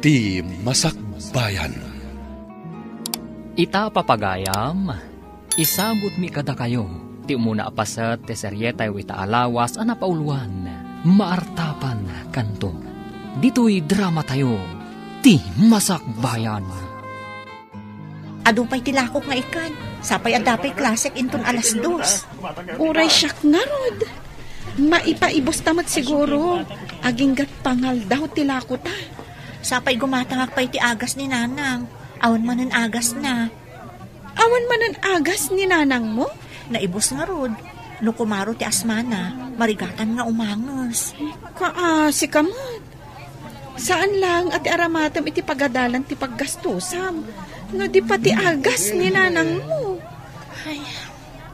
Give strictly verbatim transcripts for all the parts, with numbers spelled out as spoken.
Ti Masakbayan. Ita, papagayam, isagutmi kadakayo ti umuna a paset ti serietayo ita a lawas a napauluan, Maartapan Kanto. Ditoy dramatayo, Ti Masakbayan. Adu pay ti lakok nga ikan, sapay adda pay klasek inton alas dos. Uray siak ngarud. Maipaibus ta met siguro. Aginggat pangaldaw ti lakota. Sapay gumatangak pay ti agas ni Nanang. Awan manen agasna. Awan manen agas ni Nanangmo? Naibus ngarud. No kumaro ti asmana, marigatan nga umanges. Kaasi ka met. Saan laeng a ti aramatem iti pagadalan ti paggastosam, no di pay ti agas ni Nanangmo. Ay,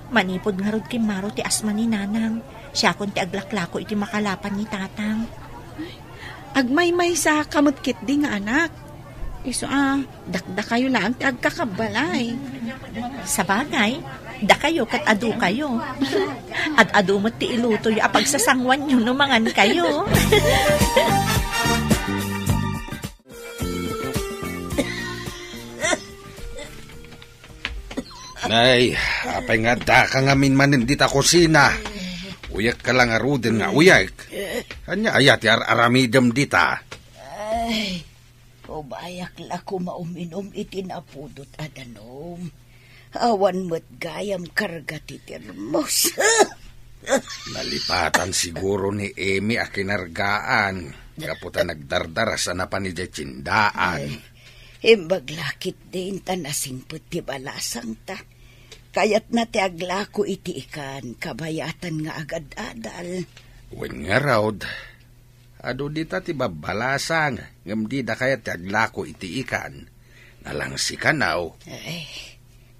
manipud ngarud kimmaro ti asma ni Nanang, siakon ti aglaklako iti makalapan ni Tatang. Agmaymaysa ka met ketdi nga anak. Isu a, dakdakayo laeng ti agkakabbalay. Sabagay, dakayo ket adukayo. Ad-adu met ti ilutoyo a pagsasanguanyo no mangankayo. Nay, apay nga addaka ngamin manen dita kusina? Uyekka la ngaruden nga uyek. Ania aya ti ar-aramidem dita? Ay, umayak la koma uminom iti napudot a danum. Awan met gayam karga ti termos. Nalipatan siguro ni Emi a kinargaan gapu ta nagdardaras a napan idiay tiendaan. Ay, imbag la ketdin ta nasingpet ti balasangta. Kayatna ti aglako iti ikan, kabayatan nga agad-adal. Wen ngarud, adu dita ti babbalasang, ngem dida kayat ti aglako iti ikan. Nalangsi kano. Ay,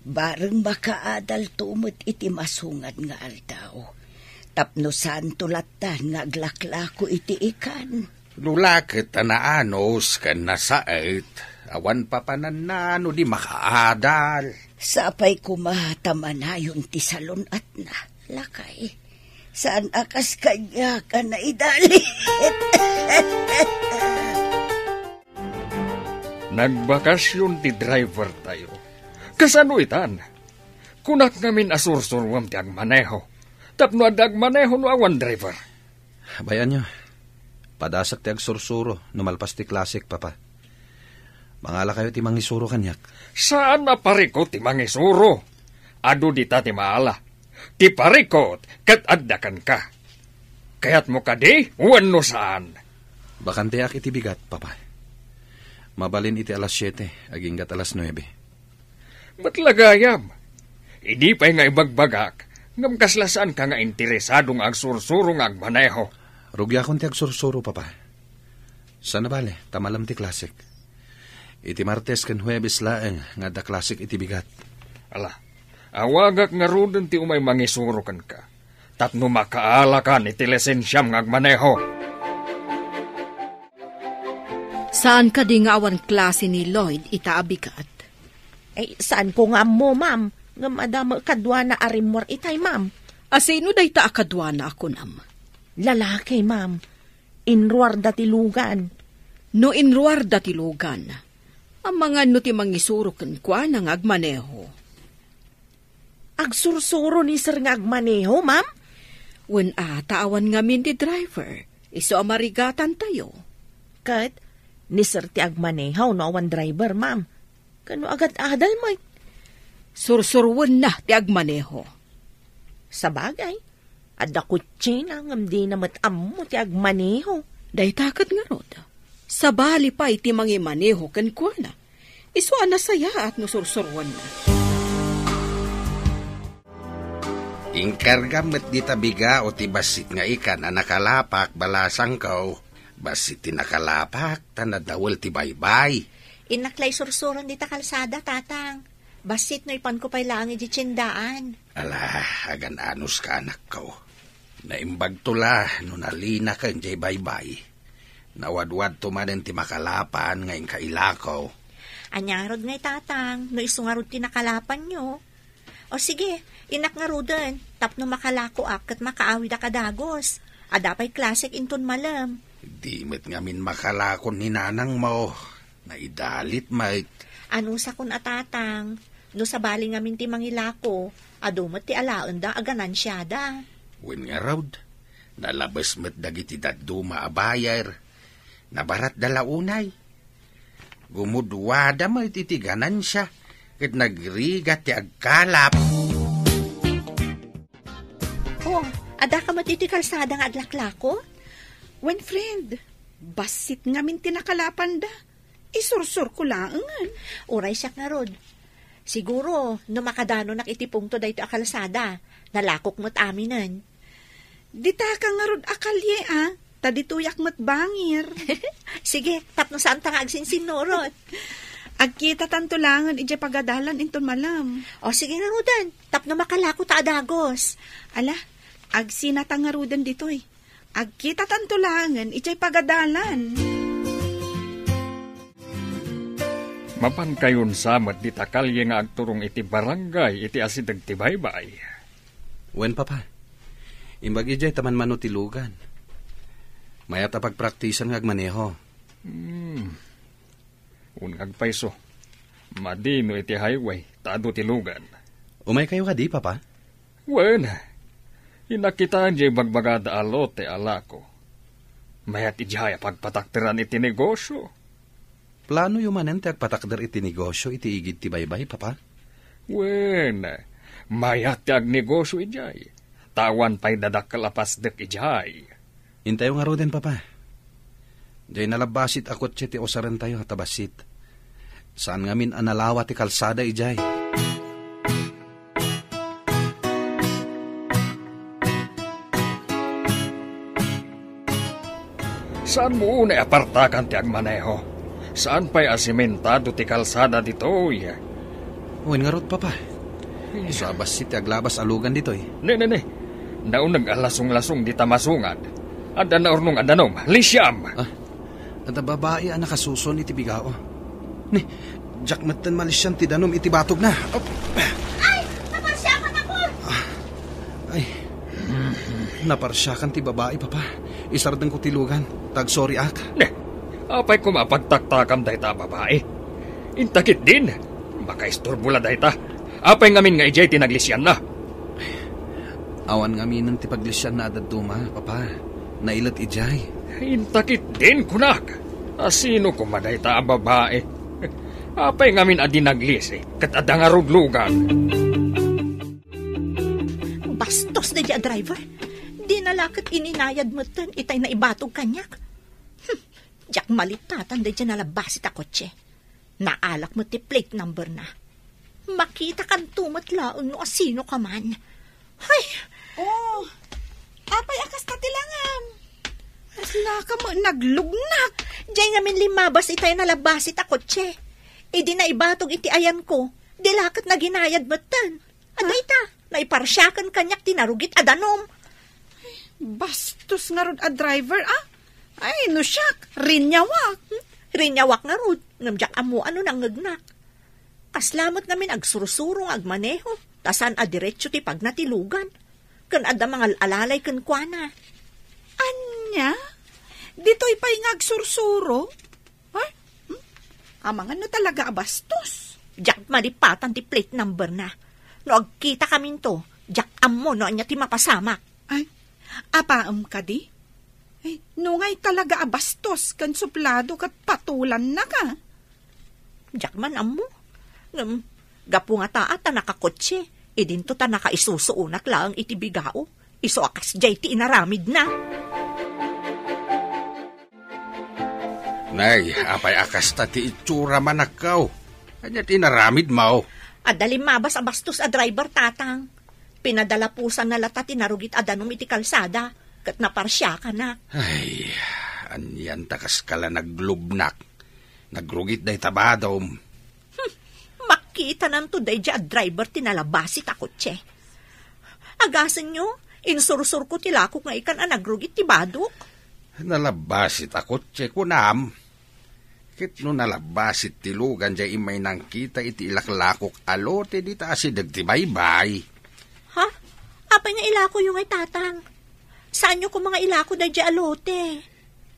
bareng makaadalto met iti masungad nga aldaw. Tapno saanto lattan nga aglaklako iti ikan. No la ket ta naanus ken nasaet, awan papananna no di makaadal. Sapay koma ta manayon ti salun-atna, lakay. Saan a kas kaniak a naidalit. Nagbakasyon ti driver tayo. Kasano itan? Kunak ngamin a sursuruem ti agmaneho. Tapno adda agmaneho no awan driver. Bay-anyo, padasek ti agsursuro no malpas ti klasek, Papa. Mangalakayo ti mangisuro kaniak. Saan a parikut ti mangisuro. Adu dita ti maala. Ti parikut ket adda kenka. Kayatmo kadi wenno saan? Bakanteak iti bigat, Papa. Mabalin iti alas siete, aginggat alas nuebe. Met la gayam. Idi pay nga ibagbagak, ngem kasla saanka nga interesado nga agsursuro nga agmaneho. Rugiakon ti agsursuro, Papa. Saan a bale, ta malem ti klasek. Iti Martes ken Huebes laeng nga adda klasek iti bigat. Ala, awagak ngaruden ti umay mangisuro kenka, tapno makaalakan iti lisensiam nga agmaneho. Saan kadi nga awan klase ni Lloyd ita a bigat? Ay, saanko nga ammo, ma'am. Ngem adda met kaduana a rimmuar itay, ma'am. A sino dayta a kaduana a kunam? Lalaki, ma'am. Inruarda ti lugan. No inruarda ti lugan, amangan no ti mangisuro kenkuana nga agmaneho. Agsursuro ni sir nga agmaneho, ma'am? Wen a, ta awan ngamin ti driver. Isu a marigatantayo. Ket ni sir ti agmaneho no awan driver, ma'am. Kano agad-adal met? Sursuruenna ti agmaneho. Sabagay, adda kutsina ngem dina met ammo ti agmaneho. Dayta ket ngarud, sabali pay ti mangimaneho kenkuana. Isu a nasayaat no sursuruenna. Inkargam met dita bigao ti bassit nga ikan a nakalapak, balasangko. Bassit ti nakalapak, ta nadawel ti baybay. Innak la isursuron dita kalsada, Tatang. Bassit no ipanko pay laeng idiay tiendaan. Ala, agan-anuska, anakko. Naimbagto la no nalinaken diay baybay. Nawadwadto manen ti makalapan nga inka ilako. Ania ngarud ngay, Tatang, no isu ngarud ti nakalapanyo? O sige, innak ngaruden, tapno makalakoak ket makaawidak a dagus. Adda pay klasek inton malem. Di met ngamin makalakon ni nanangmo. Naidalit met. Anusakon a tatang, no sabali ngamin ti mangilako, adu met ti alaenda a ganansiada. Wen ngarud, nalabes met dagiti dadduma a buyer. Nabaratda la unay. Gumuduada met iti ganansia, ket nagrigat ti agkalap. Oh, adda ka met iti kalsada nga aglaklako? Wen, friend, bassit ngamin ti nakalapanda. Isursurko laengen. Uray siak ngarud. Siguro, no makadanunak iti pungto daytoy a kalsada, nalakok met aminen. Dita ka ngarud a kalye, a? Ta ditoyak met bangir. Sige, tapno saanta nga agsinsinnurot. Agkitatanto laengen idiay pagadalan inton malem. O, sige ngaruden, tapno makalako ta a dagus. Ala, agsinata ngaruden ditoy. Agkitatanto laengen idiay pagadalan. Mapankayon sa met dita kalye nga agturong iti barangay iti asideg ti baybay. Wen, Papa. Imbag idiay ta manmano ti lugan. Mayat a pagpraktisan nga agmaneho. Hmm. Wen nga agpayso. Madi no iti highway, ta adu ti lugan. Umaykayo kadi, Papa? Wen, inakitaen diay bagbagada a lote a lako. Mayat idiay a pagpatakderan iti negosyo. Planoyo manen ti agpatakder iti negosyo iti igid ti baybay, Papa? Wen, mayat ti agnegosyo idiay. Ta awan pay dadakkel a pasdek idiay. Intayo ngaruden, Papa. Diay nalabbasit a kotse ti usarentayo ta bassit. Saan ngamin a nalawa ti kalsada idiay. Saanmo unay a partakan ti agmaneho? Saan pay a simentado ti kalsada ditoy? Wen ngarud, Papa. Isu a bassit ti aglabas a lugan ditoy. Ne, ne, ne. Nauneg a lasonglasong dita masungad. Adda naurnong a danum. Lisiam! Ah, adda babai a nakasuson iti bigao. Ni, diak metten malisian ti danum iti batogna. Op. Ay! Naparsiakan ako! Ah, ay. Naparsiakan ti babai, Papa. Isardengko ti lugan. Tagsoriak. Ne, apay koma a pagtaktakam dayta a babai? Inta ketdin. Makaisturbo la dayta. Apay ngamin nga idiay ti naglisianna? Awan ngaminen ti paglisianna a dadduma, Papa. Nailet idiay. Inta ketdin, kunak. A sino koma dayta a babai? Apay ngamin a di naglisi ket adda ngarud lugan? Bastos daydiay a driver. Dina la ket ininayad metten itay naibatog kaniak. Hmm, diak malipatan daydiay nalabbasit a kotse. Naalak met ti plate number na. Makitakanto met laeng no asino ka man. Hay! Oh, apay a kasta ti langam? Aslaka met naglugnak. Diay ngamin limmabas itay nalabbasit a kotse. Idi naibatog iti ayanko, di la ket naginayad metten. Adda ita, naiparsiakan kaniak ti narugit a danum. Bastos ngarud a driver, a? Ay, no siak, rinyawak. Hmm? Rinyawak ngarud, ngem diak ammo a no nangngegnak. Kasla met ngamin agsursuro nga agmaneho, ta saan a diretso ti pagna ti lugan. Ken adda mangal-alalay kenkuana. Ania? Ditoy pay nga agsursuro? Ha? Hmm? Amangan no talaga a bastos. Diak malipatan ti plate number na. No agkitakaminto, diak ammo no ania ti mapasamak. Ay, apaem kadi? Ay, no ngay talaga a bastos ken suplado ket patulanna ka. Diak man ammo. Ngem, gapu nga taat a nakakotse, idinto ta nakaisusuonak laeng iti bigao. Isu a kasdiay ti inaramidna. Nay, apay a kasta ti itsura, manakkaw? Ania ti inaramidmo? Adda limmabas a bastos a driver, tatang. Pinadalapusanna lata ti narugit a danum iti kalsada, ket naparsiakanak. Ay, anian ta kaska la naglubnak. Nagrugit dayta badom. Hmm, makitananto daydiay a driver ti nalabasit a kotse. Agasenyo, insursurko ti lakok nga ikan a nagrugit ti badok. Nalabasit a kotse, kunam. Ket no nalabasit ti lugan diay immay nangkita iti ilaklakok a lote dita asideg ti baybay. Ha? Apay nga ilakoyo ngay, tatang? Saanyo koma nga ilako daydiay a lote?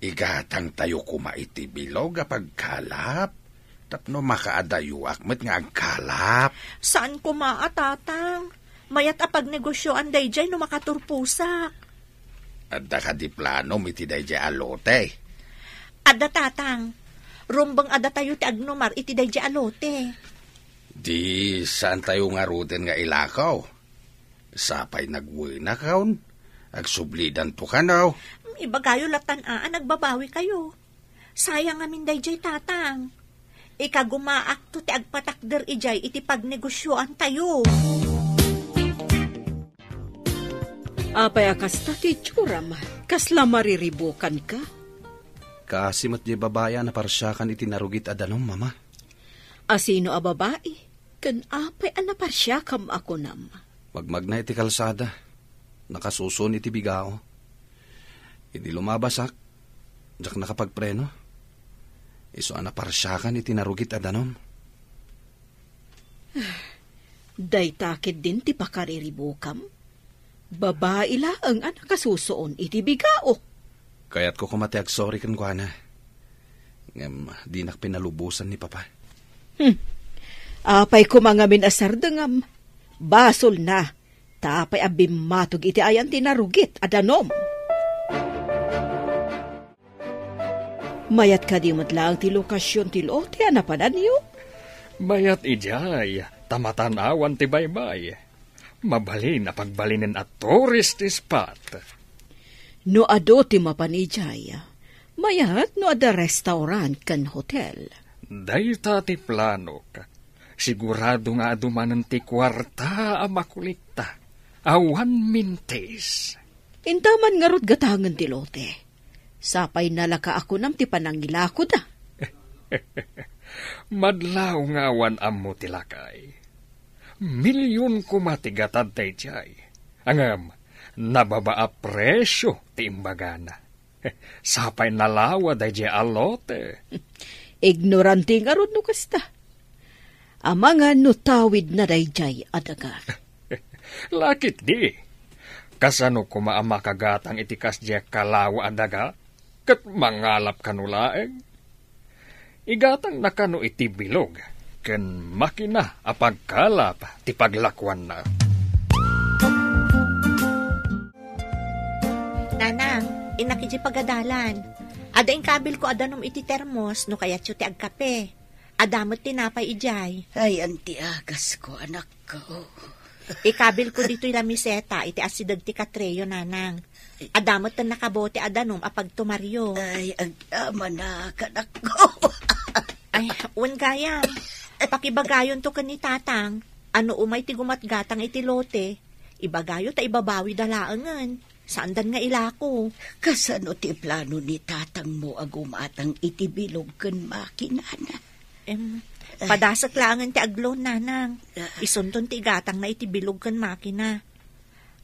Igatangtayo koma iti bilog a pagkalap. Tapno makaadayoak met nga agkalap. Saan koma a, Tatang. Mayat a pagnegosioan daydiay no makaturposak. Adda kadi planom iti daydiay a lote? Adda, Tatang. Rumbeng a datayo ti agnumar iti daydiay a lote. Di saantayo ngaruden nga ilako? Sapay nagwenakon, agsublidanto kano. Ibagayo latan a, a nagbabawikayo. Sayang ngamin daydiay, Tatang. Ikagumaakto ti agpatakder idiay iti pagnegosioantayo. Apay a kasta ti itsuram? Kasla mariribukanka? Kaasi met diay babai a naparsiakan iti narugit a danum, Mama. Asino a babai? Ken apay a naparsiakam a kunam? Magmagna iti kalsada. Nakasuson iti bigao. Idi lumabasak, diak nakapagpreno. Isu a naparsiakan iti narugit a danum. Dayta ketdin ti pakariribukam? Babai laeng a nakasusuon iti bigao. Kayatko koma ti agsorry kenkuana. Ngem dinak pinalubosan ni Papa. Hmm. Apay koma ngamin a sardengam? Basolna. Ta apay a bimmatog iti ayan ti narugit a danum? Mayat kadi met laeng ti lokasion ti lote a napananyo? Mayat idiay, ta matan-awan ti baybay. Mabalin a pagbalinen a tourist spot. No adu ti mapan idiay, mayat no adda restaurant ken hotel. Dayta ti planok. Sigurado nga adu manen ti kuarta a makulikta. Awan mintis. Intaman ngarud gatangen ti lote. Sapay nalaka a kunam ti panangilakoda. Madlaw nga awan ammo ti lakay. Milyon koma ti gatad daydiay. Ngem, nababa a presio ti imbagana. Sapay nalawa daydiay a lote. Ignorante ngarud no kasta. Amangan no tawidna daydiay a daga. Lakit di. Kasano koma a makagatang iti kasdiay kalawa a daga? Ket mangalap kano laeng? Igatangna kano iti bilog ken makina a pagkalap ti paglakuanna. Nanang, innak idiay pagadalan. Adda inkabilko a danum iti termos no kayatyo ti agkape. Adda met tinapay idiay. Ay, anti agasko, anakko. Ikabilko ditoy lamiseta iti asideg ti katreyo, nanang. Adda met ten nakabote a danum a pagtumaryo. Ay, agamanak, anakko. Ay, wen gayam. Pakibagayonto ken ni Tatang a no umay ti gumatgatang iti lote, ibagayo ta ibabawida laengen. Saandan nga ilako. Kasano ti plano ni tatangmo a gumatang iti bilog ken makinana? Em, padasek laengen ti agloan, nanang. Ah. Isunton ti igatangna iti bilog ken makina.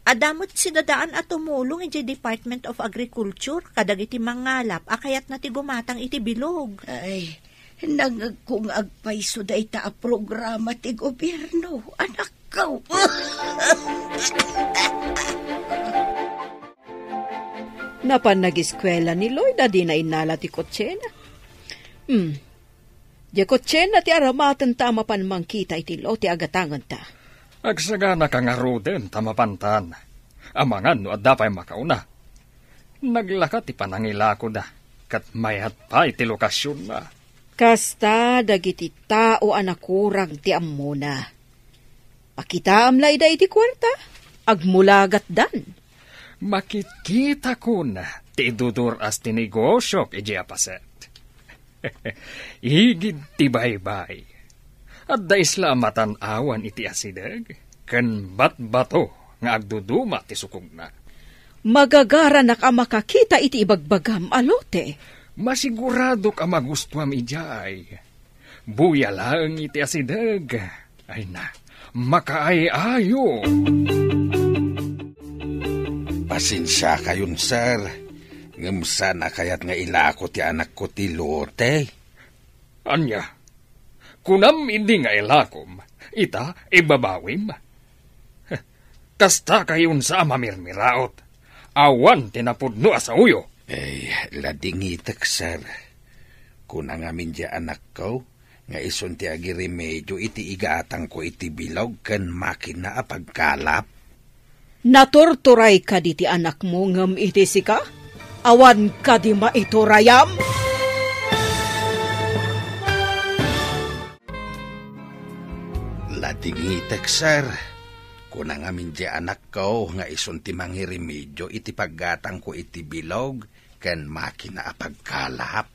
Adda met sidadaan a tumulong idiay Department of Agriculture kadagiti mangalap a kayatna ti gumatang iti bilog. Ay, nangngegko nga agpayso dayta a programa ti gobierno, anak. Go! Napan nagiskuela ni Lloyd a dina innala ti kotsena. Hmm. Diay kotsena ti aramatenta a mapan mangkita iti lote a gatangenta. Agsaganaka ngaruden ta mapantan. Amangan no adda pay makauna. Naglaka ti panangilakoda, ket mayat pay ti lokasionna. Kasta dagiti tao a nakurang ti ammona. Pakitaam la ida iti kuarta, agmulagatdan. Makitkitakon ti idudur-as ti negosiok idiay a paset. Igid ti baybay. Adda isla a matan-awan iti asideg, ken batbato nga agduduma ti sukogna. Magagaranak a makakita iti ibagbagam a lote. Masiguradok a magustuam idiay. Buya laeng iti asideg. Ay na, makaay-ayo. Pasensiakayon, sir. Ngem saan a kayat nga ilako ti anakko ti lote? Ania? Kunam idi nga ilakom, ita ibabawim? Kasta kayonsa a mamirmiraot. Awan ti napudno a saoyo. Ay, ladingitek, sir. Kuna ngamin diay anakko, nga isun ti agiremedio iti igatangko iti bilog ken makina a pagkalap. Naturturay kadi ti anakmo ngem iti sika? Awan kadi maiturayam? Ladingitek, sir. Kuna ngamin ti anakko nga isun ti mangiremedio iti paggatangko iti bilog ken makina a pagkalap.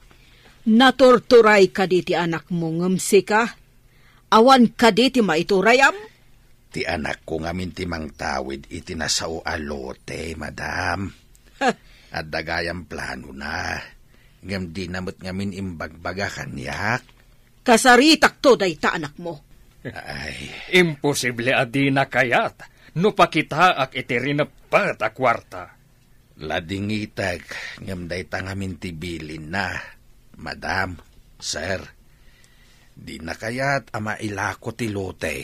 Naturturay kadi ti anakmo ngem sika? Awan kadi ti maiturayam? Ti anakko ngamin ti mangtawid iti nasao a lote, madam. Ha. Adda gayam planona, ngem dina met ngamin imbagbaga kaniak. Kasaritakto dayta anakmo. Ay. Imposible a dina kayat no pakitaak iti rineppet a kuarta. Ladingitek, ngem dayta ngamin ti bilinna, madam, sir. Dina kayat a mailako ti lote.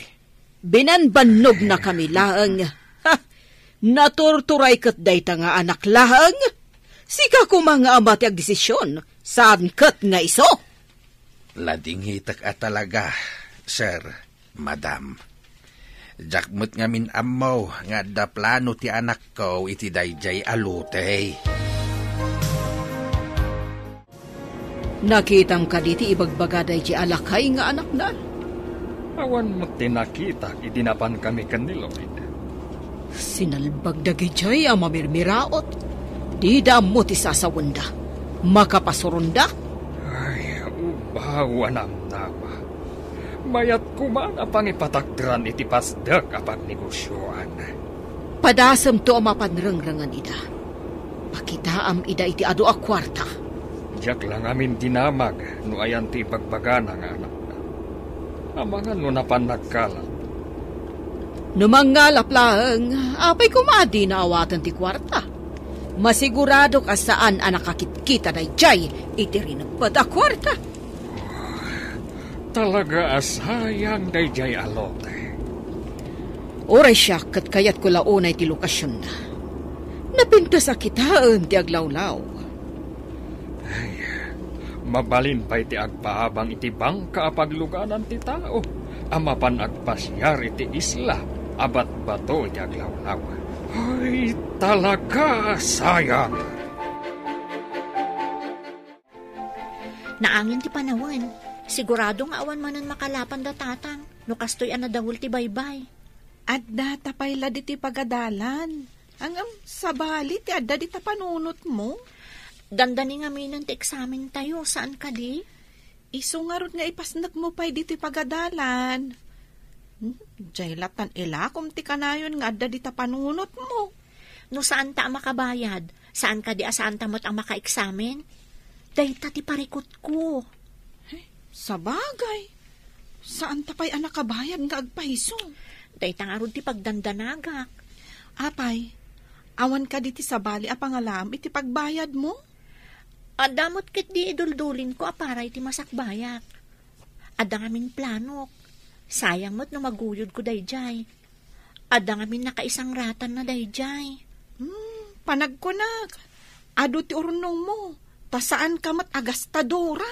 Binanbannognakami laeng. Ha! Naturturay ket dayta nga anak laeng? Sika koma nga ama ti agdesisyon, saan ket nga isu? Ladingitek a talaga, sir, madam. Diak met ngamin ammo nga adda plano ti anakko iti daydiay a lote. Nakitam kadi ti ibagbaga daydiay a lakay nga anakna? Awan met ti nakitak idi napankami ken ni Lloyd. Sinalbag dagidiay a mamirmiraot. Dida ammo ti sasawenda. Makapasuronda. Ay, ubaw a namnama. Mayat koma a pangipatakderan iti pasdek a pagnegosioan. Padasemto a mapan rengrengen ida. Pakitaam ida iti adu a kuarta. Diak la ngamin dinamag no ayan ti ibagbagana nga anakna. Amangan no napan nagkalap. No mangngalap laeng, apay koma a dina awaten ti kuarta? Masiguradok a saan a nakakitkita daydiay iti rineppet a kuarta. Talaga a sayang daydiay a lote. Uray siak ket kayatko la unay ti lokasionna. Napintas a kitaen ti aglawlaw. Ay, mabalin pay ti agpaabang iti bangka a pagluganan ti tao a mapan agpasiar iti isla a batbato iti aglawlaw. Ay, talaga a sayang! Naangen ti panawen. Sigurado nga awan manen makalapan da tatang no kastoy a nadawel ti baybay. Adda ta pay la ditoy pagadalan. Ngem, sabali ti adda dita panunotmo? Dandani ngaminen ti eksamentayo, saan kadi? Isu ngarud nga ipasnekmo pay ditoy pagadalan. Hmm, diay latta ilakom ti kanayon nga adda dita panunotmo. No saanta a makabayad, saan kadi a saanta met a makaeksamen? Dayta ti parikutko. Ay, sabagay. Saanta pay a nakabayad nga agpaiso. Dayta ngarud ti pagdandanagak. Apay, awan kadi ti sabali a pangalaam iti pagbayadmo? Adda met ketdi iduldulinko a para iti masakbayak. Adda ngamin planok. Sayang met no maguyodko daydiay. Adda ngamin nakaisangratanna daydiay. Hmm, panagkunak, adu ti urnongmo, ta saanka met a gastadora.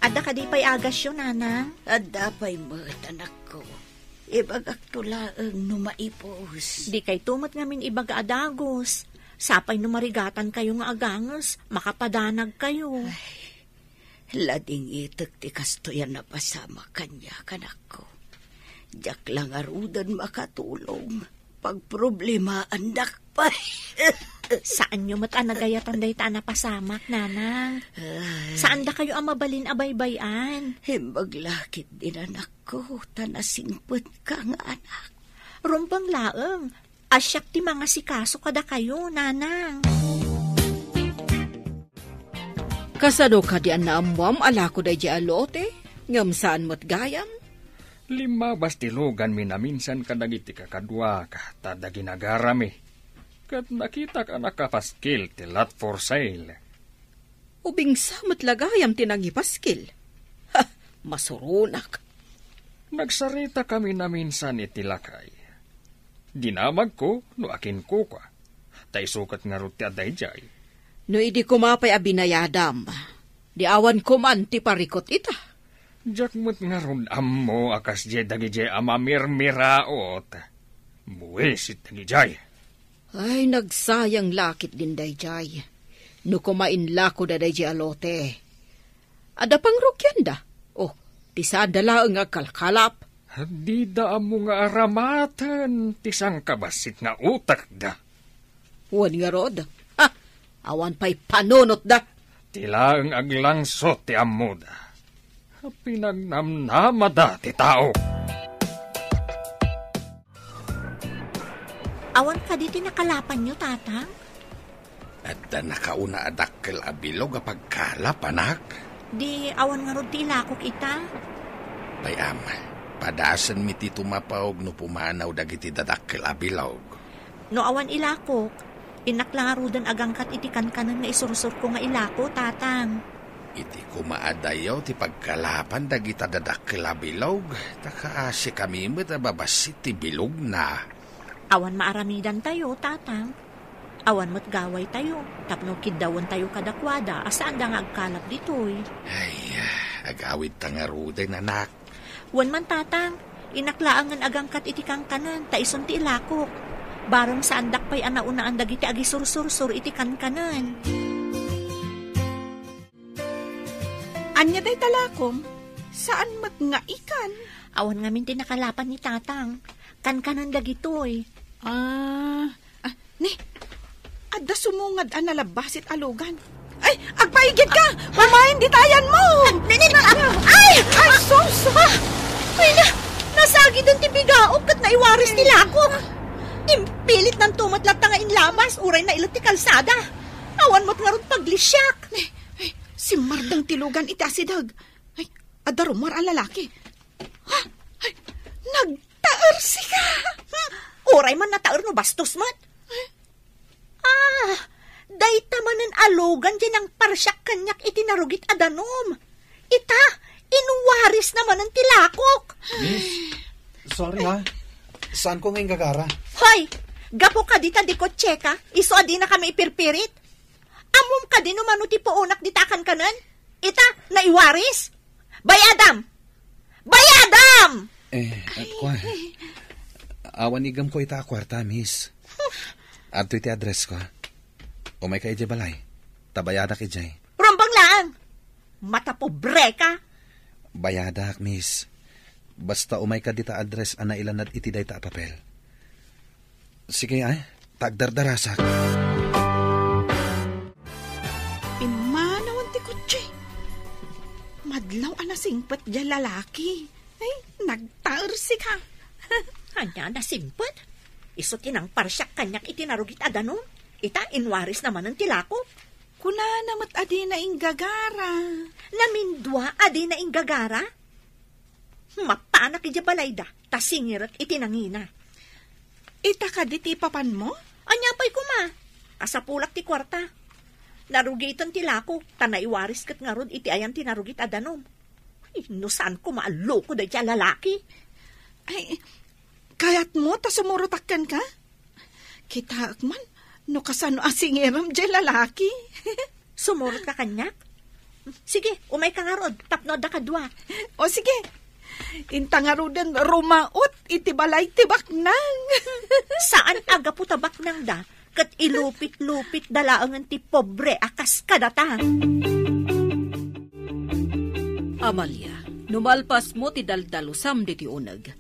Adda kadi pay agasyo, nanang? Adda pay met, anakko. Ibagakto laeng no maipus. Dikayto met ngamin ibaga a dagus. Sapay no marigatankayo nga aganges, makapadanagkayo. Ay, ladingitek ti kastoy a napasamak kaniak, anakko. Diak la ngaruden makatulong. Pagproblemaandak pay. Saanyo met a nagayatan dayta a napasamak, nanang. Ay. Saandakayo a mabalin a baybay-an. Imbag la ketdin, anakko, ta nasingpetka nga anak. Rumbeng laeng, a siak ti mangasikaso kadakayo, nanang. Kasano kadi a naammoam a lako daydiay a lote, ngem saan met gayam? Limmabas ti luganmi naminsan kadagiti kakaduak, ta adda ginagarami. Ket nakitak a nakapaskil ti lot for sale. Ubingsa met la gayam ti nangipaskil. Ha, masuronak. Nagsaritakami naminsan iti lakay. Dinamagko no akinkukua, ta isu ket ngarud ti adda idiay. No idi koma pay a binayadam, di awan koman ti parikut ita. Diak met ngarud ammo a kasdiay dagidiay a mamirmiraot. Buisit dagidiay. Ay, nagsayang la ketdin daydiay. No koma inlakoda daydiay a lote. Adda pangrugianda. Oh, ti saanda laeng nga agkalkalap. Dida ammo nga aramaten ti sangkabassit nga utekda. Wen ngarud, ha, awan pay panunotda. Ti laeng aglangsot ti ammoda. Pinagnamnamada ti tao. Awan kadi ti nakalapanyo, Tatang? Adda nakauna a dakkel a bilog a pagkalap, anak. Di awan ngarud ti ilakok ita? Bay-am, padasenmi ti tumapawg no pumanaw dagiti dadakkel a bilog. No awan ilakok, innak la ngaruden agangkat iti kankanen nga isursurko nga ilako, Tatang. Iti koma a dayaw ti pagkalapan dagita dadakkel a bilog, ta kaasikami met a babassit ti bilogna. Awan maaramidantayo, Tatang. Awan met gawaytayo tapno kiddawentayo kadakuada a saanda nga agkalap ditoy. Ay, agawidta ngaruden, anak. Wen man, Tatang, innak laengen agangkat iti kankanen, ta isun ti ilakok. Bareng saandak pay a naunaan dagiti agisursursor iti kankanen. Ania dayta lakom? Saan met nga ikan? Awan ngamin ti nakalapan ni Tatang. Kankanen dagitoy. Ah, ah, ni, adda sumungad a nalabbasit a lugan. Ay, agpaigidka! Umayen ditayan mo! Ni, ni, ni, ay! Ay, sus! Ah! Ay na, nasagiden ti bigaok ket naiwaris ti lakok. Impilit nanto met latta nga inlabas, uray nailet ti kalsada. Awan met ngarud paglisiak. Ay, ay, simmardeng ti lugan iti asideg. Ay, adda rummuar a lalaki. Ha? Ay, nagtaersika! Hmm, uray man nataer no bastos met. Ah, dayta manen a lugan ti nangparsiak kaniak iti narugit a danum. Ita, inwarisna manen ti lakok. Miss, sorry ha. Saanko nga inggagara. Hoy, gapu kadi ta dikotseka, isu a dinakami ipirpirit. Ammom kadi no mano ti puonak dita a kankanen? Ita, naiwaris? Bayadam! Bayadam! Eh, ah, kua. Awan igamko ita a kuarta, miss. Adtoy ti addressko. Umayka idiay balay. Ta bayadak idiay. Rumbeng laeng! Matapobreka! Bayadak, miss. Basta umayka dita address a nailanad iti dayta a papel. Sige, ay, ta agdardarasak. Pimmanawen ti kotse. Madlaw a nasingpet diay lalaki. Ay, nagtaersika. Ania a nasingpet? Isu ti nangparsiak kaniak iti narugit a danum. Ita, inwarisna manen ti lakok. Kunana met a dina inggagara. Namindua a dina inggagara? Mapanak idiay balayda, ta singirek iti nangina. Ita kadi ti ipapanmo? Ania pay koma? Asapulak ti kuarta. Narugiten ti lakok, ta naiwaris ket ngarud iti ayan ti narugit a danum. Ay, no saan koma a loko dayta a lalaki? Ay, kayatmo ta sumurotak kenka? Kitaek man no kasano a singirem diay lalaki. Sumurotka kaniak? Sige, umayka ngarud tapno adda kadua. O sige. Inta ngaruden rumaot iti balay ti baknang. Saan a gapu ta baknangda, ket ilupit-lupitda laengen ti pobre a kas kadata. Amalia, no malpasmo ti daldalusam ditoy uneg,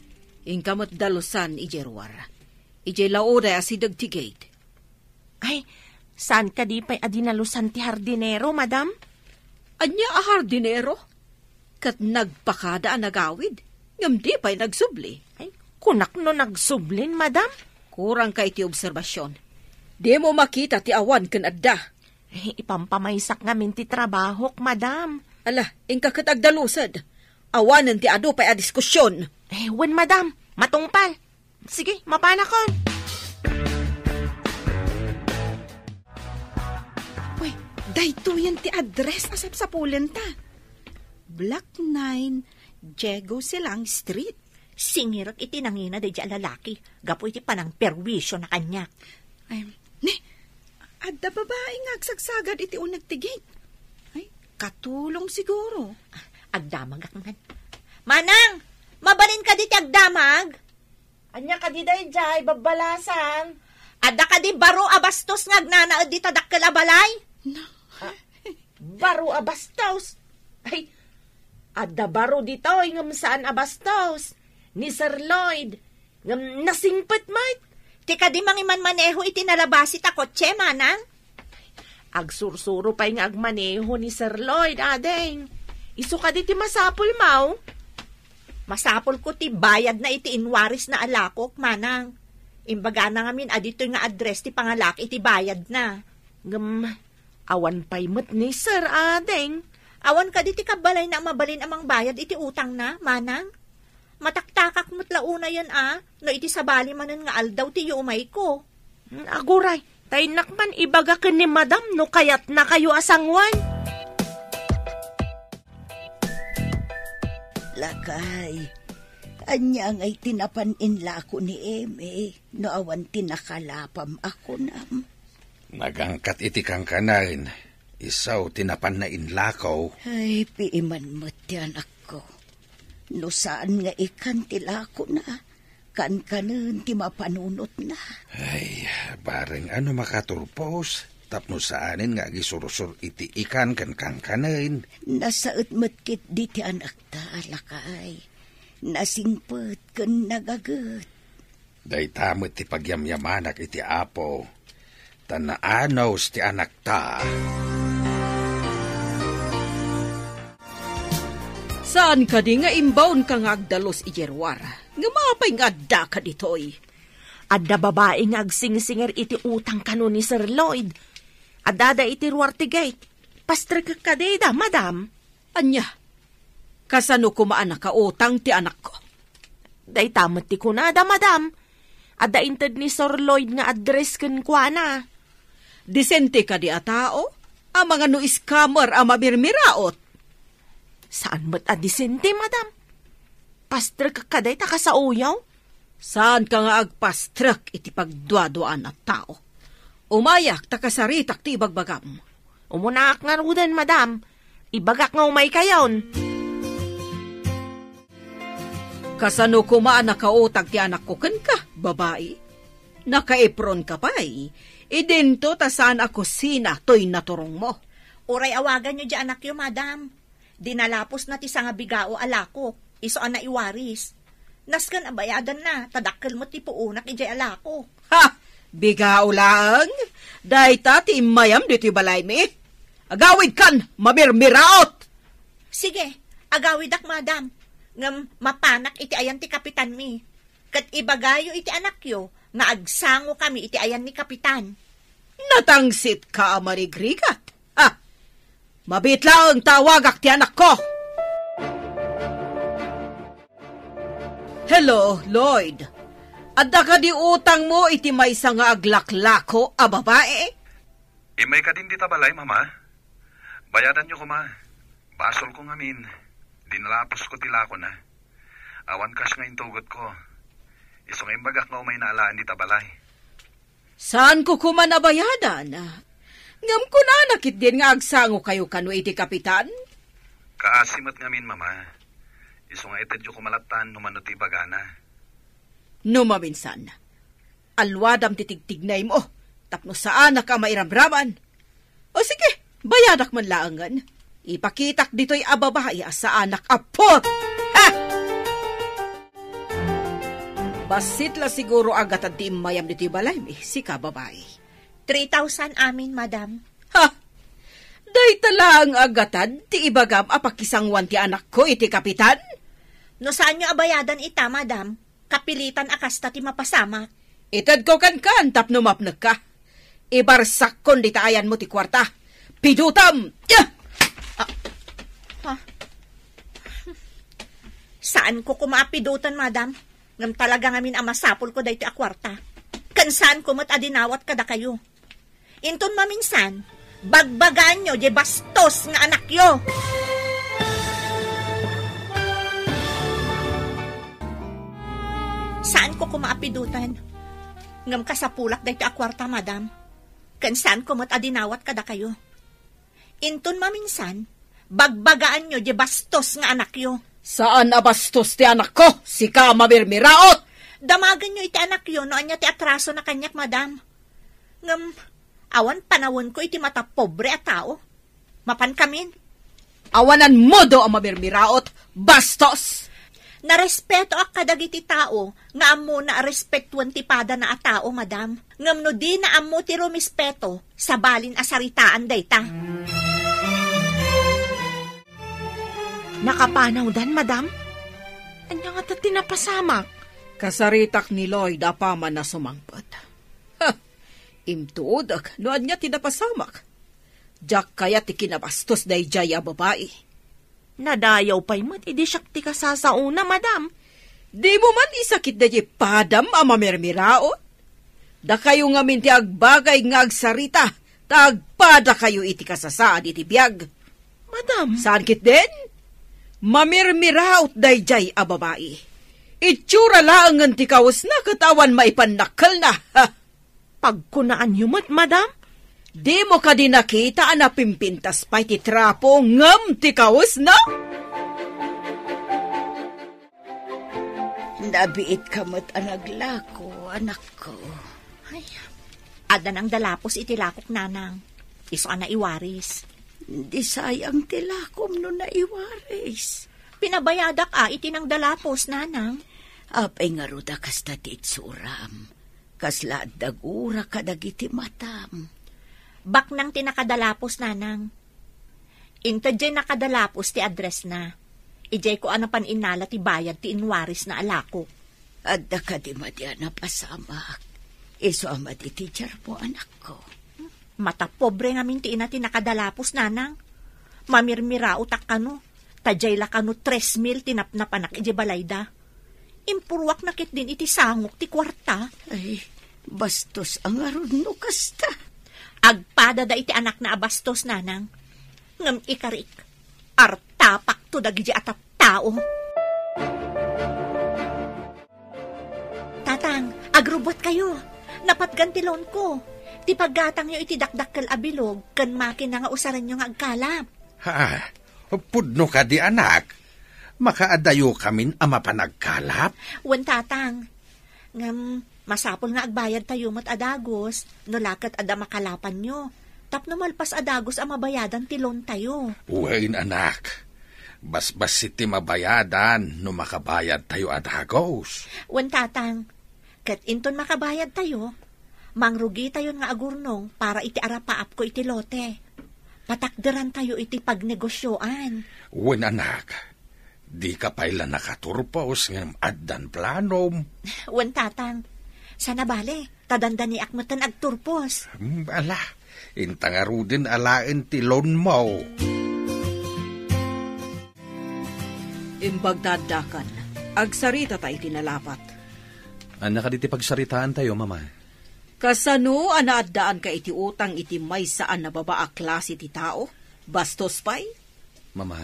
inka met dalusan idiay ruar. Idiay laoday a sideg ti gate. Ay, saan kadi pay a dinalusan ti hardinero, madam? Ania a hardinero? Ket nagpakada a nagawid, ngem di pay nagsubli. Ay, kunak no nagsublin, madam? Kurangka iti obserbasion. Dimo makita ti awan ken adda. Ay, ipampamaysak ngamin ti trabahok, madam. Ala, inka ket agdalused. Awanen ti adu pay a diskusion. Eh, wen, madam. Matungpal. Sige, mapanakon. Uy, daytoyen ti address a sapsapulenta. Block nine, Diego Silang Street. Singirek iti nangina daydiay a lalaki gapu iti panangperwisio na kaniak. Ay, ni, Adda babai nga agsagsagad iti uneg ti gate. Ay, katulong siguro. Agdamagak man. Manang, mabalin kadi ti agdamag? Ania kadi daydiay, babbalasan? Adda kadi baro a bastos nga agnanaed dita dakkel a balay? Na. Ah, baro a bastos? Ay, adda baro ditoy ngem saan a bastos. Ni Sir Lloyd, ngem nasingpet met. Ti kadi mangimanmaneho iti nalabasi ta kotse, manang? Agsursuro pay nga agmaneho ni Sir Lloyd, ading. Isu kadi ti masapul, maw? Masapulko ti bayadna iti inwarisna a lakok, manang. Imbagana ngamin a ditoy nga address ti pangalak iti bayadna. Ngem, awan pay met ni Sir, ading. Awan kadi ti kabbalayna a mabalin a mangbayad iti utangna, manang? Mataktakak met la unayen a, no iti sabali manen nga aldaw ti yumayko. Hmm, aguray, ta innak man ibaga ken ni Madam no kayatnakayo a sanguan. Lakay, ania ngay ti napan inlako ni Eme no awan ti nakalapam a kunam? Nagangkat iti kankanaen, isu ti napanna inlako. Ay, piiman met ti anakko. No saan nga ikan ti lakona, kankanen ti mapanunotna. Ay, bareng a no makaturpos, tapno saanen nga agisursor iti ikan ken kankanen. Nasaet met ketdi ti anakta, lakay. Nasingpet ken nagaget. Dayta met ti pagyamyamanak iti Apo, ta naanus ti anakta. Saan kadi nga imbaonka nga agdalus idiay ruar? Ngem apay nga addaka ditoy? Adda babai nga agsingsinger iti utang kano ni Sir Lloyd. Addada iti ruar ti gate. Pastrekek kadi da, madam. Ania? Kasano koma a nakautang ti anakko? Dayta met ti kunada, madam. Adda inted ni Sir Lloyd nga address kenkuana. Disente kadi a tao? Amangan no scammer a mamirmiraot? Saan met a disente, madam. Pastrek kadayta kasaoyo? Saanka nga agpastrek iti pagduaduaan a tao. Umayak ta kasaritak ti ibagbagam. Umunaak ngaruden, madam. Ibagak nga umaykayon. Kasano koma a nakautang ti anakko kenka, babai? Nakaipronka pay. Idinto ta saan a kusina toy naturongmo. Uray awaganyo diay anakyo, madam. Dinalapusna ti sangabigao a lakok, isu a naiwaris. Nasken a bayadanna, ta dakkel met ti puonak idiay a lakok. Ha! Bigao laeng? Dayta ti immayam ditoy balaymi? Agawidkan, mamirmiraot! Sige, agawidak, madam. Ngem mapanak iti ayan ti kapitanmi. Ket ibagayo iti anakyo nga agsangokami iti ayan ni kapitan. Natangsitka a marigrigat. Ha! Mabiit laeng ta awagak ti anakko. Hello, Lloyd. Adda kadi utangmo iti maysa nga aglaklako a babai? Immay kadin dita balay, Mama. Bayadanyo koma. Basolko ngamin. Dinalaposko ti lakona. Awan cash nga intugotko. Isu nga imbagak nga umayna alaen dita balay. Saanko koma a bayadan. Ngem kunana ketdin nga agsangokayo kano iti kapitan? Kaasi met ngamin, Mama. Isu nga itedyo koma lattan no mano ti ibagana. No maminsan, alwadam ti tigtignaymo tapno saanak a mairamraman. O sige, bayadak man laengen. Ipakitak ditoy a babai a saanak a put! Ha! Bassit la siguro a gatad ti immayam ditoy balaymi, sika babai. Three thousand amin, madam. Ha! Dayta laeng a gatad ti ibagam a pakisanguan ti anakko iti kapitan? No saanyo a bayadan ita, madam, kapilitan a kasta ti mapasamak. Itedko kenkan tapno mapnekka. Ibarsakkon dita ayanmo ti kuarta. Pidutam! Ah! Ha? Saanko koma a pidutan, madam. Ngem talaga ngamin a masapulko daytoy a kuarta. Ken saanko met a dinawat kadakayo. Inton maminsan, bagbagaanyo diay bastos nga anakyo. Saanko koma a pidutan. Ngem kasapulak daytoy a kuarta, madam. ken saanko met a dinawat kadakayo. Inton maminsan, bagbagaanyo diay bastos nga anakyo. Saan a bastos ti anakko, sika a mamirmiraot! Damagenyo iti anakyo no ania ti atrasona kaniak, madam. Ngem, awan panawenko iti matapobre a tao. Mapankamin. Awan a modo a mamirmiraot, bastos! Narespetoak kadagiti tao nga ammona a respetuen ti padana a tao, madam. Ngem no dina ammo ti rumespeto, sabalin a saritaan dayta. Nakapanawdan, madam? Ania ngata ti napasamak? Kasaritak ni Lloyd apaman a sumangpet. Ha! Intuodek no ania ti napasamak. Diak kayat ti kinabastos daydiay a babai. Nadayaw pay met idi siak ti kasasaona, madam. Dimo man isakit daydiay padam a mamirmiraot? Dakayo ngamin ti agbagay nga agsarita, ta agpadakayo iti kasasaan iti biag. Madam. Saan ketdin? Mamirmiraot daydiay a babai. Itsura laengen ti kawesna ket awan maipannakkelna. Ha! Pagkunaanyo met, madam? Dimo kadi nakita a napimpintas pay ti trapo ngem ti kawesna? Nabiitka met a naglako, anakko. Ay, adda nangdalapos iti lakok, nanang. Isu a naiwaris. Di sayang ti lakom no naiwaris. Pinabayadak a iti nangdalapos, nanang. Apay ngarud a kasta ti itsuram? Kasla adda gura kadagiti matam. Baknang ti nakadalapos, nanang. Inted diay nakadalapos ti address na. Idiay ko a napan innala ti bayad ti inwaris na a lakok. Adda kadi madi a napasamak? Isu a madi ti diarmo, anakko. Matapobre ngamin ti ina ti nakadalapos, nanang. Mamirmiraotak kano, ta diay la kano tres mil ti napnapanak idiay balayda. Impuruakna ketdin iti sangok ti kuarta. Ay, bastos a ngarud no kasta. Agpadada iti anakna a bastos, nanang. Ngem ikarik, artapakto dagidi a tattao. Tatang, agrubbuatkayo. Napatgan ti loanko. Ti paggatangyo iti dakdakkel a bilog ken makina nga usarenyo nga agkalap. Ha? Pudno kadi, anak? Makaadayo kamin a mapan agkalap? Wen, tatang. Ngem, masapul nga agbayadtayo met a dagus, no la ket adda makalapanyo. Tapno malpas a dagus a mabayadan ti loantayo. Wen, anak. Basbassit ti mabayadan no makabayadtayo a dagus. Wen, tatang. Ket inton makabayadtayo, mangrugitayon nga agurnong para iti arapaapko iti lote. Patakderantayo iti pagnegosioan. Wen, anak, dika pay la nakaturpos ngem addan planom. Wen, tatang. Sana bale, ta dandaniak metten agturpos. Hmm, ala, inta ngaruden alaen ti loanmo. Imbag ta addakan, agsaritata iti nalapat. Ania kadi ti pagsaritaantayo, Mama? Kasano a naaddaanka iti utang iti maysa a nababa a klase ti tao? Bastos pay? Mama,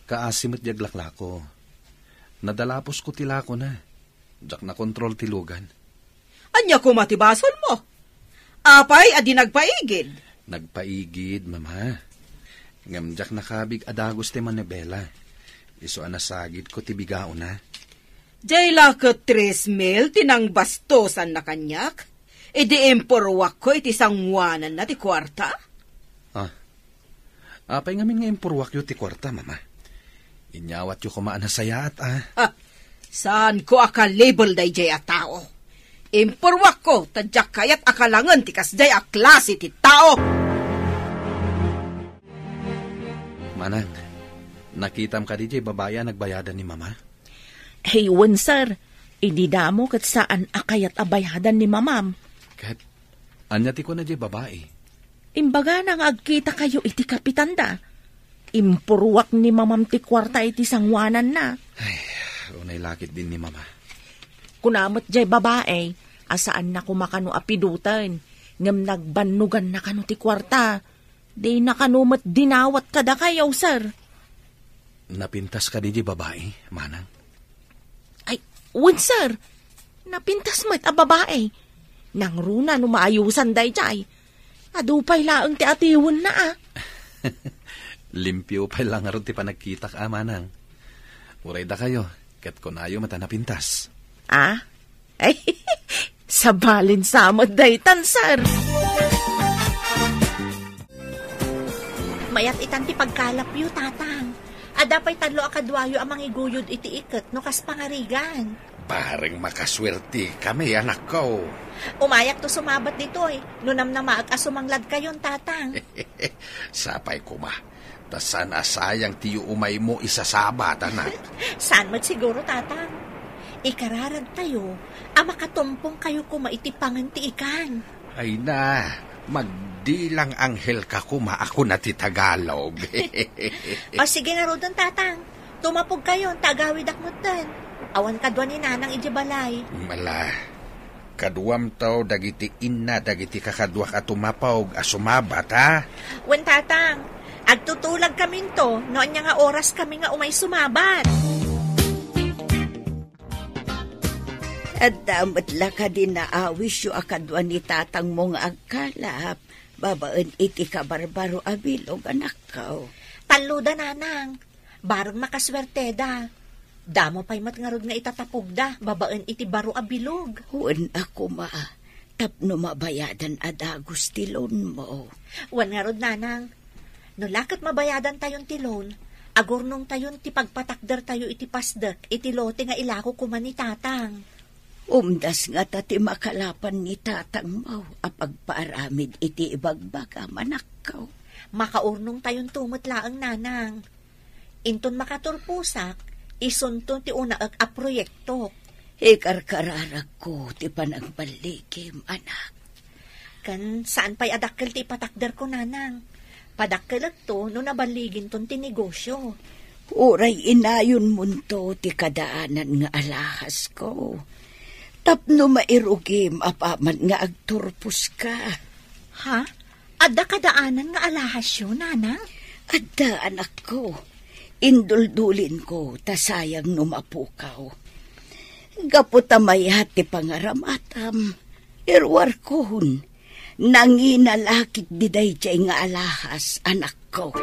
kaasi met diay aglaklako. Nadalaposko ti lakona. Diak nakontrol ti lugan. Ania koma ti basolmo? Apay a di nagpaigid? Nagpaigid, Mama. Ngem diak nakabig a dagus ti manibela. Isu a nasagidko ti bigaona. Diay la ket tres mil ti nangbastosanna kaniak idi impurruakko iti sanguananna ti kuarta? Ah. Apay ngamin nga impurruakyo ti kuarta, Mama? Inyawatyo koma a nasayaat, a. Ha! Saanko a kalibel daydiay a tao. Impurruakko ta diak kayat a kalangen ti kasdiay a klase ti tao. Manang, nakitam kadi diay babai a nagbayadan ni Mama? Hey, wen, sir. Idi damo ket saan a kayat a bayadan ni Mamam. Ket ania ti kuna diay babai? Imbagana nga agkitakayo iti kapitanda. Impurruak ni Mamam ti kuarta iti sanguananna. Ay, unay la ketdin ni Mama. Kuna met diay babai a saanna koma kano a piduten, ngem nagbannoganna kano ti kuarta. Dina kano met dinawat kadakayo, sir. Napintas kadi diay babai, Manang? Ay, wen, sir. Napintas met a babai. Nangruna no maayusan daydiay. Adu pay laeng ti atiwenna, a. Limpio pay la ngarud ti panagkitak, a, manang. Uray dakayo, ket kunayo met a napintas. A? Ay, sabalin sa met daytan, sir. Mayat itan ti pagkalapyo, Tatang. Adda pay tallo a kaduayo a mangiguyod iti iket no kas pangarigan. Bareng makasuertekami, anakko. Umayakto sumabat ditoy, no namnamaek a sumangladkayon, Tatang. Sapay koma, ta saan a sayang ti umaymo isasabat, anak. Saan met siguro, Tatang. Ikararagtayo a makatumpongkayo koma iti pangen ti ikan. Ay na, magdilang anghel ka koma a kuna ti Tagalog. O, sige ngaruden, Tatang. Tumapogkayon, ta agawidak metten. Awan kadua ni Nanang idiay balay. Ala, kaduamto dagiti inna dagiti kakaduak a tumapog a sumabat, ha? Wen, Tatang. Agtutulagkaminto no ania nga oraskami nga umay sumabat. Adda met la kadi naawisyo a kadua ni tatangmo nga agkalap babaen iti kabarbaro a bilog, anakko? Talloda, Nanang. Bareng makasuerteda. Damo pay met ngarud nga itatapogda babaen iti baro a bilog. Wen a koma, tapno mabayadan a dagus ti loanmo. Wen ngarud, Nanang. No la ket mabayadantayon ti loan, agurnongtayon ti pagpatakdertayo iti pasdek iti lote nga ilako koma ni Tatang. Umdas ngata ti makalapan ni tatangmo a pagpaaramid iti ibagbagam, anakko. Makaurnongtayonto met laeng, Nanang. Inton makaturposak, isunto ti unaek a proyektok. Ikarkararagko ti panagballigim, anak. Ken saan pay a dakkel ti ipatakderko, Nanang. Padakkelekto no naballiginton ti negosyo. Uray inayonmonto ti kadaanan nga alahasko. Tapno mairugim apaman nga agturposka. Ha? Adda kadaanan nga alahasyo, Nanang? Adda, anakko. Induldulinko, ta sayang no mapukaw. Gapu ta mayat ti pangaramatam, iruarkon, nangina la ketdi daydiay nga alahas, anakko.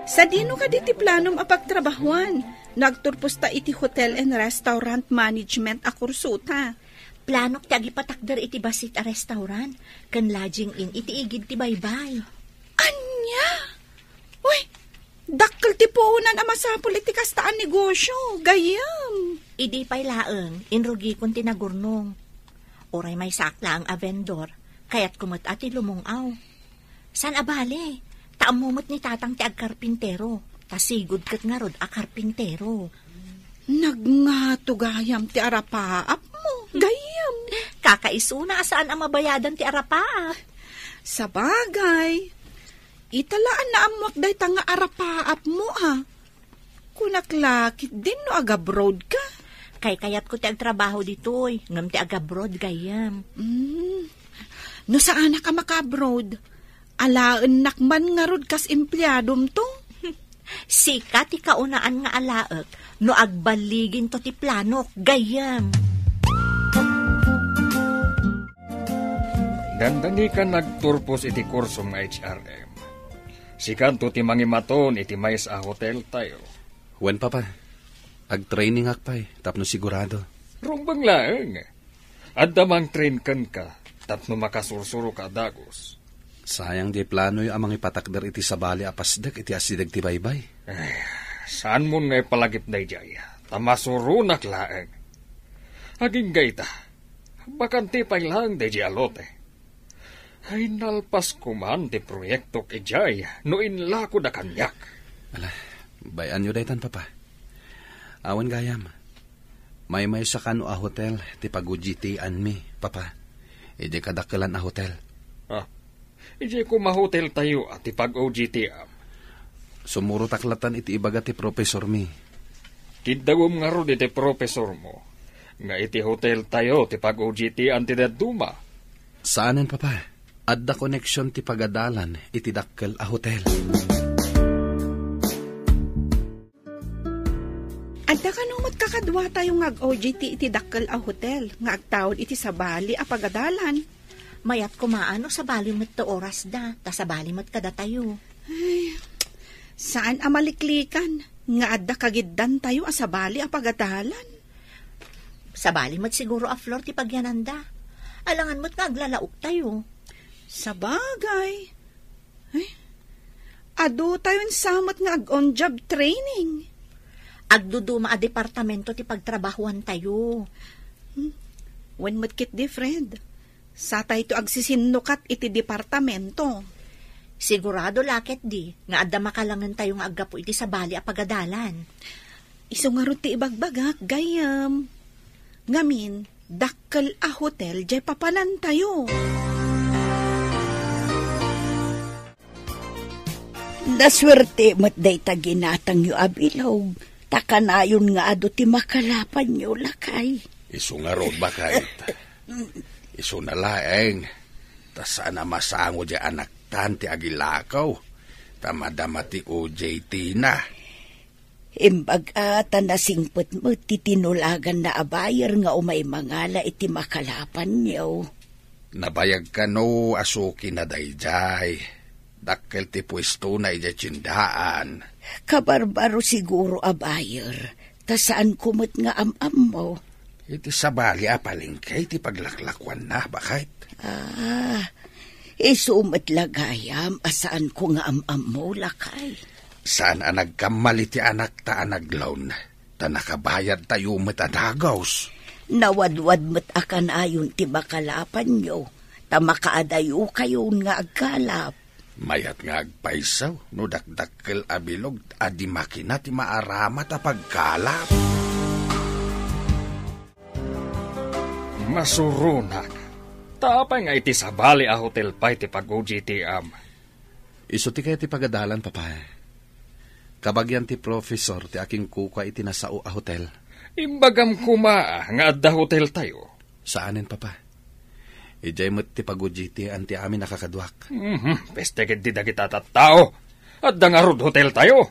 Sadino kadi ti planom a pagtrabahuan no agturposta iti hotel and restaurant management a kursota? Planok ti agipatakder iti bassit a restaurant ken lodging inn iti igid ti baybay. Ania? Uy, dakkel ti puonan a masapul iti kasta a negosyo, gayyem. Idi pay laeng, inrugikon ti nagurnong. Uray maysaak laeng a vendor, kayatko met a ti lumung-aw. Saan a bale, ta ammo met ni Tatang ti agkarpintero, ta sigud ket ngarud a karpintero. Nagngato gayam ti arapaapmo, gayyem. Kakaisuna a saan a mabayadan ti arapaap. Sabagay, ita la a naammoak dayta nga arapaapmo, a. Kunak la ketdin no agabroad ka. Kaykayatko ti agtrabaho ditoy, ngem ti agabroad, gayyem. Mm. No saanak a makaabroad, alaennak man ngarud kas empleadomto. Sika ti kaunaan nga alaek no agballiginto ti planok, gayyem. Dandani ka nagturpos iti kursom nga H R M. Sikanto ti mangimaton iti maysa a hotel tayo. Wen, Papa. Agtrainingak pay tapno sigurado. Rumbeng laeng. Adda mangtrain kenka tapno makasursuroka a dagus. Sayang diay planoyo a mangipatakder iti sabali a pasdek iti asideg ti baybay. Ay, saanmon nga ipalagip daydiay, ta masuronak laeng. Agingga ita, bakante pay laeng daydiay a lote. Ay, nalpas koman ti proyektok idiay no inlakod a kaniak. Ala, bay-anyo daytan, Papa. Awan gayam. Maymaysa kano a hotel ti pag-O J T-anmi, Papa. Idiay kadakkelan a hotel. Ah, idiay koma hotel tayo a ti pag-O J T-am. Sumurotak latan iti ibaga ti profesormi. Kiddawem ngarud iti profesormo nga iti hotel tayo ti pag-O J T-an ti dadduma. Saanen, Papa. Adda koneksion ti pagadalan iti dakkel a hotel. Adda kano Met kakaduatayo nga ag-O J T iti dakkel a hotel nga agtaud iti sabali a pagadalan. Mayat koma no sabali met ti orasda, ta sabali met kadatayo. Ay, saan a maliklikan nga adda kagiddantayo a sabali a pagadalan. Sabali met siguro a Flor ti pagyananda. Alangan met nga aglalaoktayo. Sabagay. Ay, adutayon sa met nga ag-on-job training. Agduduma a departamento ti pagtrabahuantayo. Hmm. Wen met ketdi, Fred. Satayto agsisinnukat iti departamento. Sigurado la ketdi nga adda makalangentayo nga aggapu iti sabali a pagadalan. Isu ngarud ti ibagbagak, gayyem. Ngamin, dakkel a hotel jay papanantayo. Nasuerte met dayta ginatangyo a bilog, ta kanayon nga adu ti makalapanyo, lakay. Isu ngarud, baket. Isuna laeng, ta saan a masango diay anaktan ti agilakaw, ta madama ti O J T na. Imbag a ta nasingpet met ti tinulaganna a buyer nga umay mangala iti makalapanyo. Nabayag kano a suki na daydiay. Dakkel ti puestona idiay tiendaan. Kabarbaro siguro a buyer, ta saanko met nga am-ammo. Iti sabali a palengke ti paglaklakuanna, baket. Ah, isu met la gayam a saanko nga am-ammo, lakay. Saan a nagkammal iti anakta a naglawn, ta nakabayadtayo met a dagus. Nawadwad met a kanayon ti makalapanyo, ta makaadayokayon nga agkalap. Mayat nga agpayso no dakdakkel a bilog a di makina ti maaramat a pagkalap. Masuronak. Ta apay nga iti sabali a hotel pay ti pag-O J T-am? Isu ti kayat ti pagadalan, Papa. Kabagian ti professor ti akinkukua iti nasao a hotel. Imbagam koma nga adda hoteltayo. Saanen, Papa. Idiay met ti pag-O J T-an ti amin a kakaduak. Mhm, peste ketdi dagita tattao. Adda ngarud hoteltayo.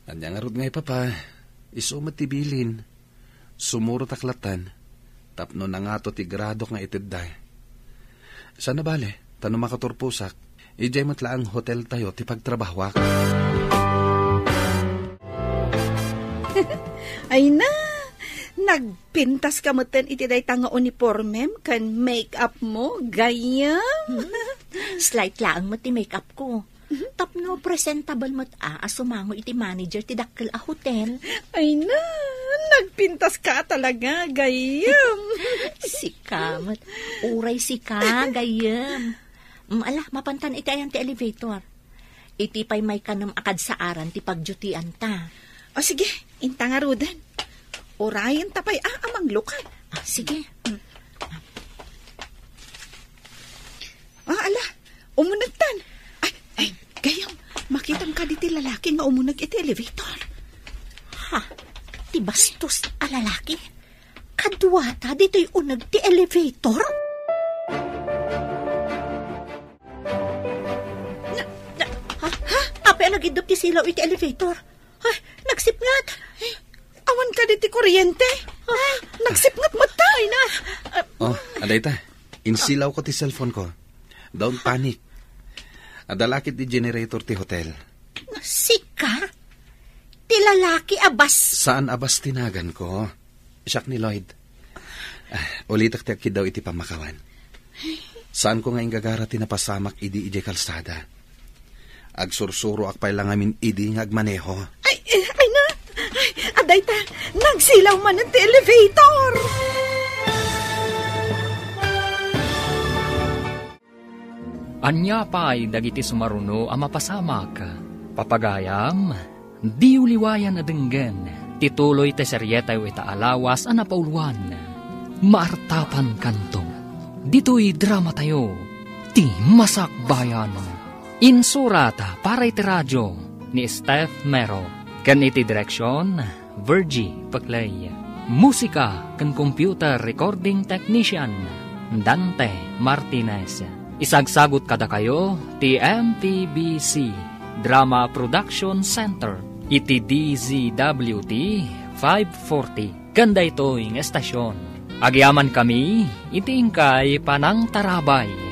Ania ngarud ngay, Papa? Isu met ti bilin. Sumurotak lattan, tapno nangato ti gradok nga itedda. Saan a bale, ta no makaturposak, idiay met laeng hoteltayo ti pagtrabahuak. Ay na, nagpintas ka metten iti dayta nga uniformem ken make-up mo, gayyem? Hmm? Slight laeng met ti make-up ko. Tapno presentable met a, a sumango iti manager ti dakkel a hotel. Ay na, nagpintas ka talaga, gayyem. Sika met. Uray sika, gayyem. Mm, ala, mapantan iti ayan ti elevator. Iti pay maikanem a kadsaaran ti pagdutian ta. O sige, inta ngaruden. Urayen ta pay a, a manglukad. Ah, sige. Mm. Ah, ala, umunegtan. Ay, ay, gayyem, makitam kadi ti lalaki nga umuneg iti elevator. Ha? Ti bastos a lalaki? Kaduata ditoy uneg ti elevator? Na, na, ha? Ha? Apay a nagiddup ti silaw iti elevator? Ay, nagsipnget! Awan kadi ti kuryente? Ah, nagsipnget met ta! Ay na! Ah, Oh, adayta. Insilawko ti cellphone ko. Don't panic. Adda la ketdi generator ti hotel. Sika? Ti lalaki a bas- Saan a bas ti naganko? Siak ni Lloyd. Ah, ulitek ti agkiddaw iti pammakawan. Saanko nga inggagara ti napasamak idi idiay kalsada. Agsursuroak pay la ngamin idi nga agmaneho. Ay, eh, ay na! Ay, adayta, nagsilaw manen ti elevator! Ania pay dagiti sumaruno a mapasamak? Papagayam, diyo liwayan a denggen ti tuloy ti serietayo ita a lawas a napauluan. Maartapan kanto. Ditoy dramatayo, ti Masakbayan. Insurat para iti radio ni Steph Mero. Ken iti direksyon, Virgie Peclay. Musika ken computer recording technician, Dante Martinez. Isagsagut kadakayo ti M P B C Drama Production Center iti D Z W T five forty, ken daytoy nga estasion. Agyamankami iti inkay panangtarabay.